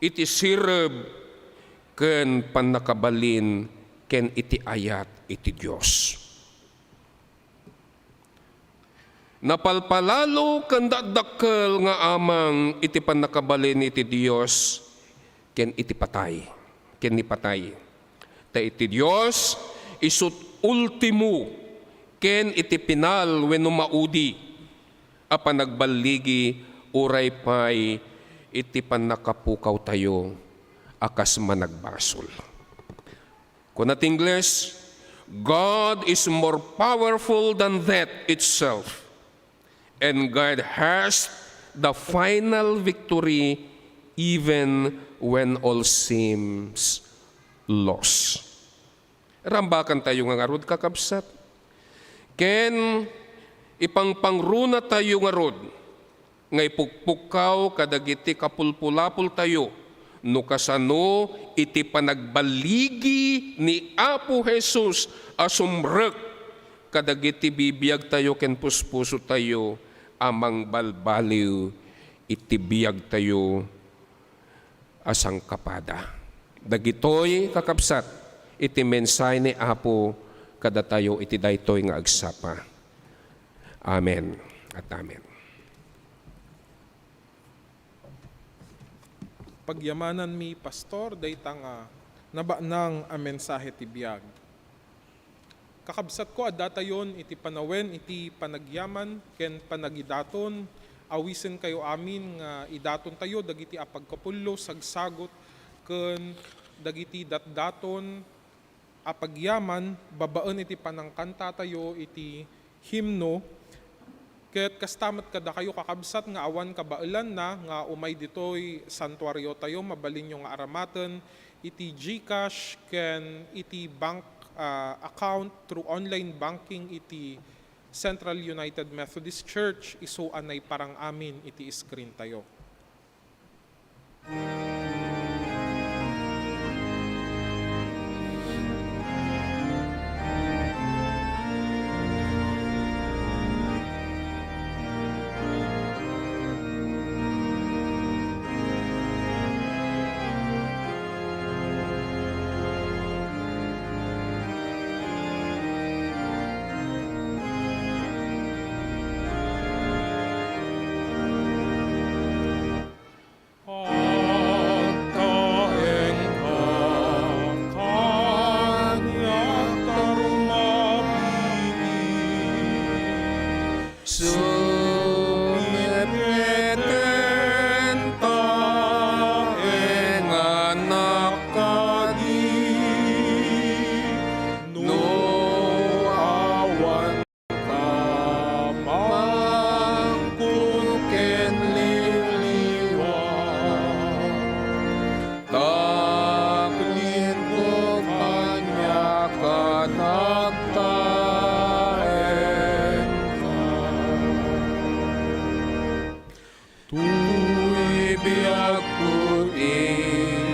iti sireb ken pannakabalin ken iti ayat iti Dios. Napalpalalo ken dakdakkel nga amang iti pannakabalin iti Dios ken iti patay, ken ni patay. Ta iti Dios, isut' ultimo ken iti pinal wenno maudi a panagballigi uray pay iti pannakapukawtayo a kas managbasol. Kuna ti Ingles, "God is more powerful than death itself, and God has the final victory even when all seems lost." Rambakantayo nga ngarud, kakabsat, ken ipangpangrunatayo ngarud nga ipukpukkaw kadagiti kapulpulapoltayo no kasano iti panagballigi ni Apo Jesus a sumrek kadagiti bibiagtayo ken puspusotayo a mangbalbaliw iti biagtayo a sangkapada. Dagitoy, kakabsat, iti mensahe ni Apo kadatayo iti daytoy nga agsapa. Amen at amen. Pagyamananmi, Pastor, dayta nga nabanang a mensahe ti biag. Kakabsatko, addatayon iti panawen iti panagyaman ken panagidaton. Awisenkayo amin nga idatontayo dagiti apagkapullo, sagsagot, ken dagiti datdaton a pagyaman babaen iti panangkantatayo iti himno. Ket kasta met kadakayo, kakabsat, nga awan kabaelanna nga umay ditoy santuariotayo, mabalinyo nga aramaten iti GCash ken iti bank, ah, account through online banking iti Central United Methodist Church, isu a naiparang amin iti screen tayo. Amangko ken liwliwa, taklitko kaniak a nagtaengka. Toy biagko ti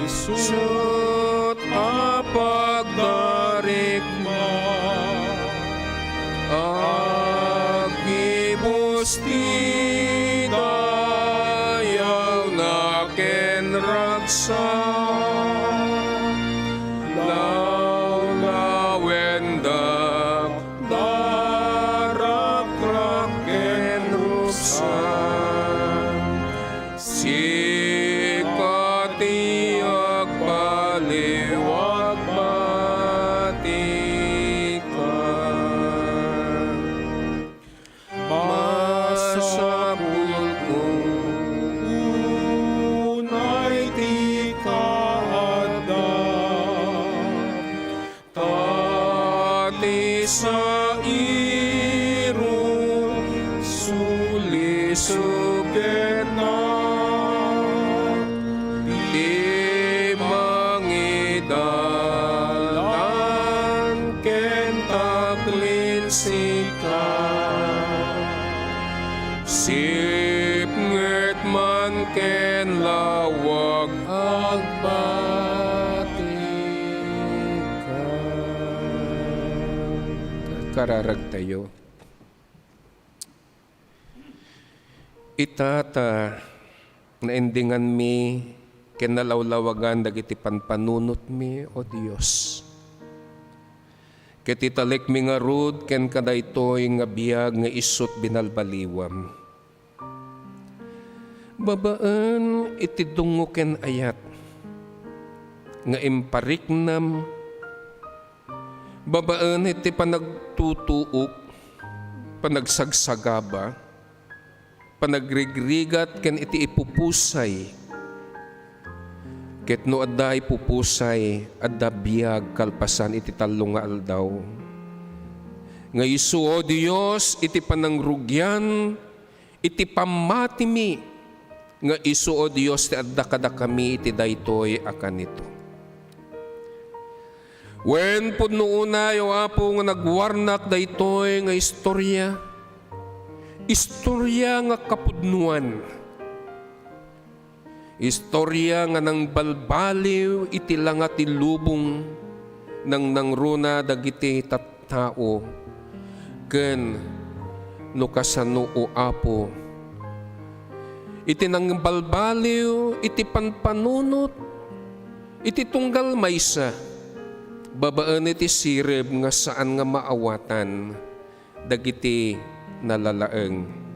isut' a pagdarikma, agibus ti dayawna ken ragsak, lawlawendak darakrak ken ruksan. Sika ti agbaliw, agbatika. Masapulko unay ti kaadda. Ta ti sairo sulisuketna ti mangidalan ken taklit sika. Sipnget man ken lawag agbatika. Kararagtayo. Ita ta naendinganmi ken nalawlawagan dagiti panpanunotmi, O Dios. Ket italekmi ngarud kenka daytoy nga biag nga isut' binalbaliwam. Babaen iti dungngo ken ayat nga impariknam, babaen iti panagtutuok, panagsagsagaba, panagrigrigat ken iti ipupusay. Ket no adda ipupusay, adda biag kalpasan iti tallo nga aldaw. Nga isu, O Dios, iti panangrugian, iti pammatimi, nga isu, O Dios, ti adda kadakami iti daytoy a kanito. Wen, pudno unay, O Apo, nga nagwarnak daytoy nga istoria. Istoria nga kapudnoan. Istoria nga nangbalbaliw iti langa ti lubong, nangnangruna dagiti tattao, ken no kasano, O Apo, iti nangbalbaliw iti panpanunot iti tunggal maysa, babaen iti sirib nga saan nga maawatan dagiti nalalaeng.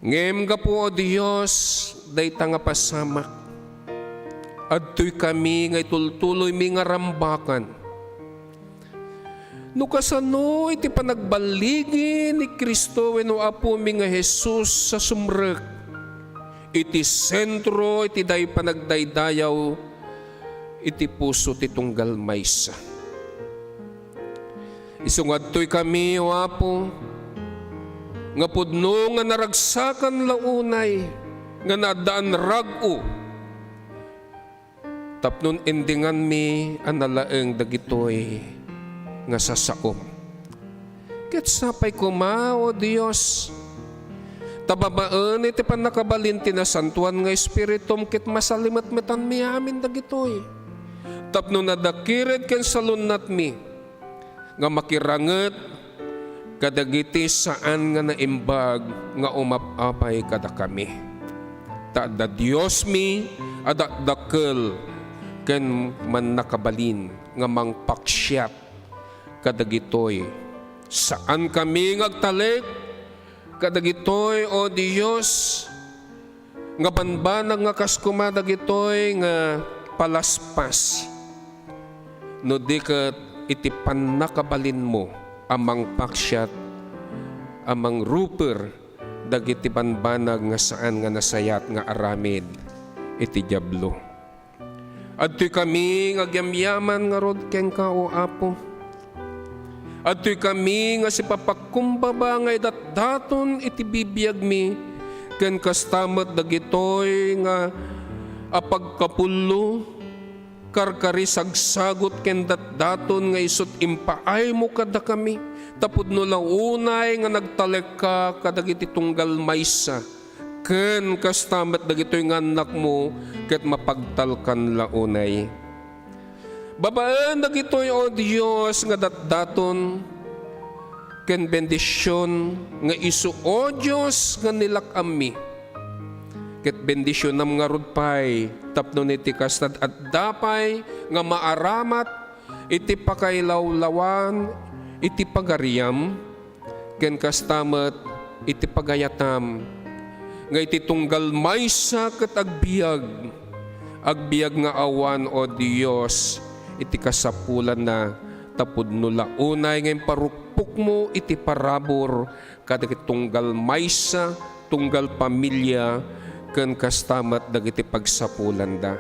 Ngem gapu, O Dios, dayta nga pasamak, adtoykami nga itultuloymi nga rambakan. No kasano iti panagballigi ni Cristo wenno Apomi nga Jesus a sumrek iti sentro iti dayta panagdaydayaw iti puso ti tunggal maysa. Isu nga adtoykami, O Apo, nga pudno nga naragsakan la unay nga naaddaan rag-o tapno endinganmi a nalaeng dagitoy nga sasaom. Ket sapay koma, O Dios, ta babaen iti pannakabalin ti Nasantoan nga Espiritum ket masalimetmetanmi amin dagitoy, tapno nadakired ken salunnatmi nga makiranget kadagiti saan nga naimbag nga umap-apay kadakami. Ta adda Diosmi a dakdakkel ken mannakabalin nga mangpaksiat kadagitoy. Saankami nga agtalek kadagitoy, O Dios, nga banbanag nga kas koma dagitoy nga palaspas, no di ket iti pannakabalinmo a mangpaksiat a mangruper dagiti banbanag nga saan nga nasayaat nga aramid iti Diablo. Adtoykami nga agyamyaman ngarud kenka, O Apo. Adtoykami nga sipapagkumbaba nga idatdaton iti bibiagmi, ken kasta met dagitoy nga apagkapullo, karkari, sagsagut ken datdaton nga isut' impaaymo kadakami, ta pudno la unay nga nagtalekka kadagiti tunggal maysa, ken kasta met dagitoy nga annakmo ket mapagtalkan la unay. Babaen dagitoy, O Dios, nga datdaton ken bendision nga isu, O Dios, nga nilak-ammi, ket bendisionam ngarud pay tapno iti kasta, adda pay nga maaramat iti pakailawlawan iti pagariam, ken kasta met iti pagayatam, nga iti tunggal maysa ket agbiag, agbiag nga awan, O Dios, iti kasapulanna, ta pudno la unay nga imparukpokmo iti parabur kadagiti tunggal maysa, tunggal pamilia, ken kasta met dagiti pagsapulanda.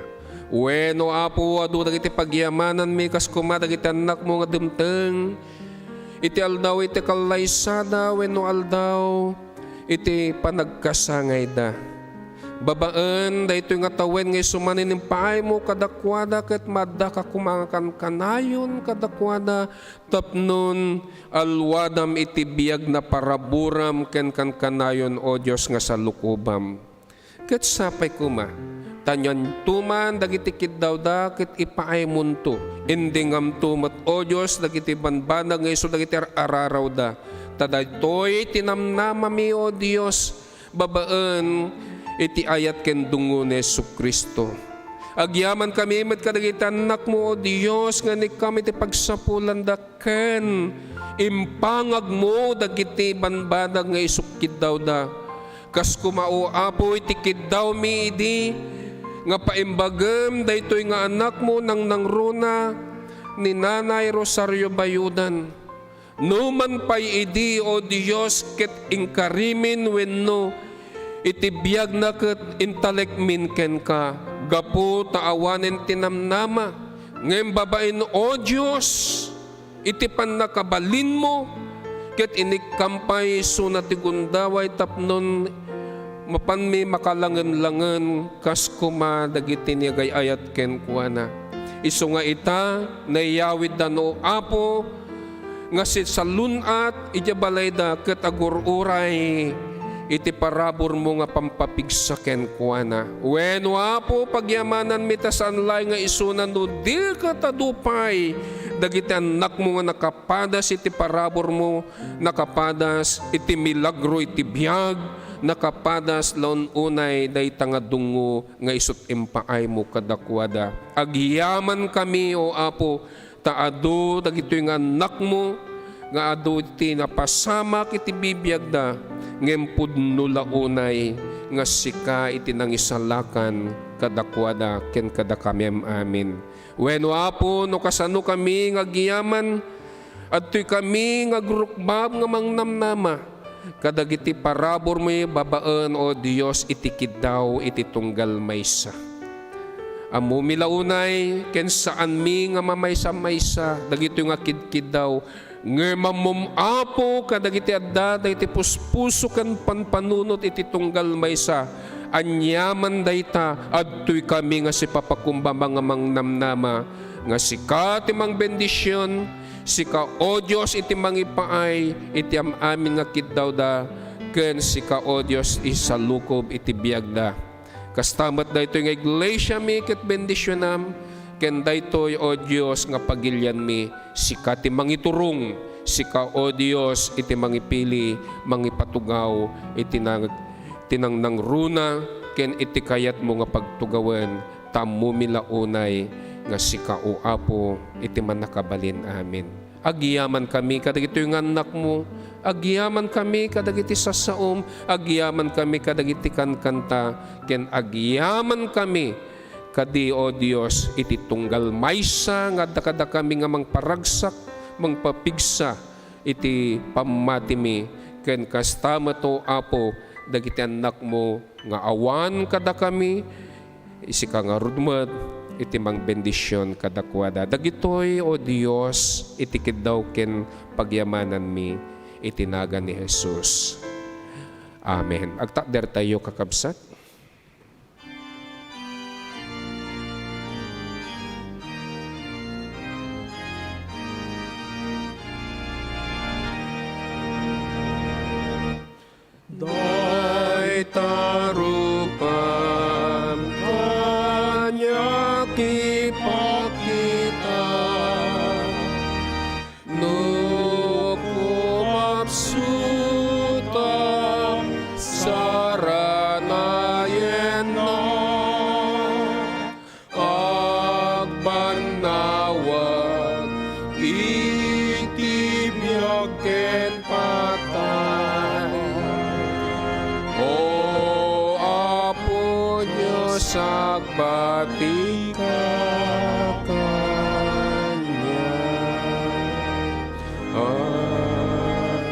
Wen, O Apo, adu dagiti pagyamananmi kas koma dagiti annakmo nga dimteng iti aldaw iti kallaysada wenno aldaw iti panagkasangayda. Babaen daytoy nga tawen nga isu manen impaaymo kadakuada ket maaddaka koma nga kankanayon kadakuada tapnon alwadam iti biag nga paraburam ken kankanayon, O Dios, nga salukobam. Ket sapay koma, ta nianto man dagiti kiddawda ket ipaaymonto. Endingamto met, O Dios, dagiti banbanag nga isu dagiti ar-ararawda. Ta daytoy ti namnamami, O Dios, babaen iti ayat ken dungngo ni Jesu-Cristo. Agyamankami met kadagiti annakmo, O Dios, nga inikkam iti pagsapulanda ken impangagmo dagiti banbanag nga isut kiddawda. Kas koma, O Apo, iti kiddawmi idi nga paimbagem daytoy nga annakmo nangnangruna ni Nanay Rosario Bayudan. Numan pay idi, O Dios, ket inkarimin wenno iti biagna ket intalekmin kenka gapu ta awanen ti namnama. Ngem babaen, O Dios, iti pannakabalinmo, ket inikkam pay isuna ti gundaway tapnon mapanmi makalangenlangen kas koma dagiti nagay-ayat kenkuana. Isu nga ita, naiyawiddan, O Apo, nga sisalun-at idiay balayda ket agur-uray iti paraburmo nga pampapigsa kenkuana. Wen, O Apo, pagyamananmi ta saan laeng nga isuna no di ket adu pay dagiti annakmo nga nakapadas iti paraburmo, nakapadas iti milagro iti biag, nakapadas la un-unay dayta nga dungngo nga isut impaaymo kadakuada. Agyamankami, O Apo, ta adu dagitoy nga annakmo nga adu ti napasamak iti bibiagda, ngem pudno la unay nga sika iti nangisalakan kadakuada ken kadakami amin. Wen, O Apo, no kasano kami nga agyaman, adtoy kami nga agrukbab nga mangnamnama kadagiti paraburmi babaen, O Dios, iti kiddaw iti tunggal maysa. Ammomi la unay ken saanmi nga mamaysa-maysa dagitoy nga kidkiddaw, ngem ammom, Apo, kadagiti adda dagiti puspuso ken panpanunot iti tunggal maysa. Aniaman dayta, adtoy kami nga sipapakumbaba nga mangnamnama nga sika ti mangbendision, sika, O Dios, iti mangipaay iti am-amin nga kiddawda, ken sika, O Dios, isalukob iti biagda. Kasta met daytoy nga iglesiami ket bendisionam, ken daytoy, O Dios, nga pagilianmi, sika ti mangiturong, sika, O Dios, iti mangipili, mangipatugaw iti nang-, tinangnangruna ken iti kayatmo nga pagtugawen, ta ammomi la unay nga sika, O Apo, iti mannakabalin amin. Agyamankami kadagitoy nga annakmo, agyamankami kadagiti sassaom, agyamankami kadagiti kankanta, ken agyamankami kadi, O Dios, iti tunggal maysa nga adda kadakami nga mangparagsak, mangpapigsa iti pammatimi, ken kasta met, O Apo, dagiti annakmo nga awan kadakami, sika ngarud met iti mangbendision kadakuada. Dagitoy, O Dios, iti kiddaw ken pagyamananmi iti nagan ni Jesus. Amen. Agtakdertayo, kakabsat. Dayta rupam kaniak ipakita, no pumapsuta, saranayenna. Agbannawag iti biag ken patay. O Apo Dios, agbatika kaniak. Amen.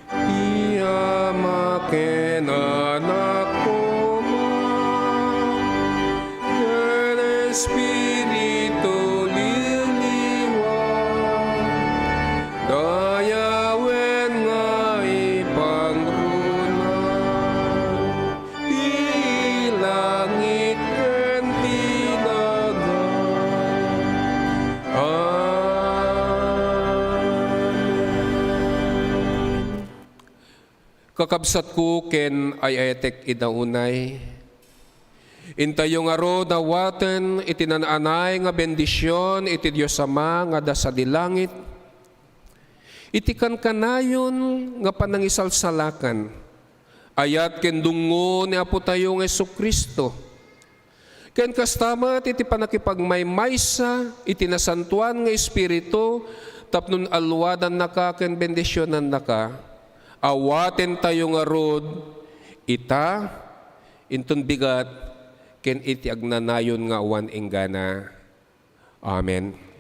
Ti Ama ken Anak koma, ken Espiritu Liliwa, dayawen nga ipangruna ti langit ken ti daga. Amen. Kakabsatko ken ay-ayatek ida unay, intayo ngarud a awaten iti naan-anay nga bendision iti Dios Ama nga adda sadi langit. Iti kankanayon nga panangisalsalakan, ayat ken dungngo ni Apotayo nga Jesu-Cristo, ken kasta met iti pannakipagmaymaysa iti Nasantoan nga Espiritu tapno alluadannaka ken bendisionannaka, awatentayo ngarud ita inton bigat ken iti agnanayon nga awan inggana. Amen.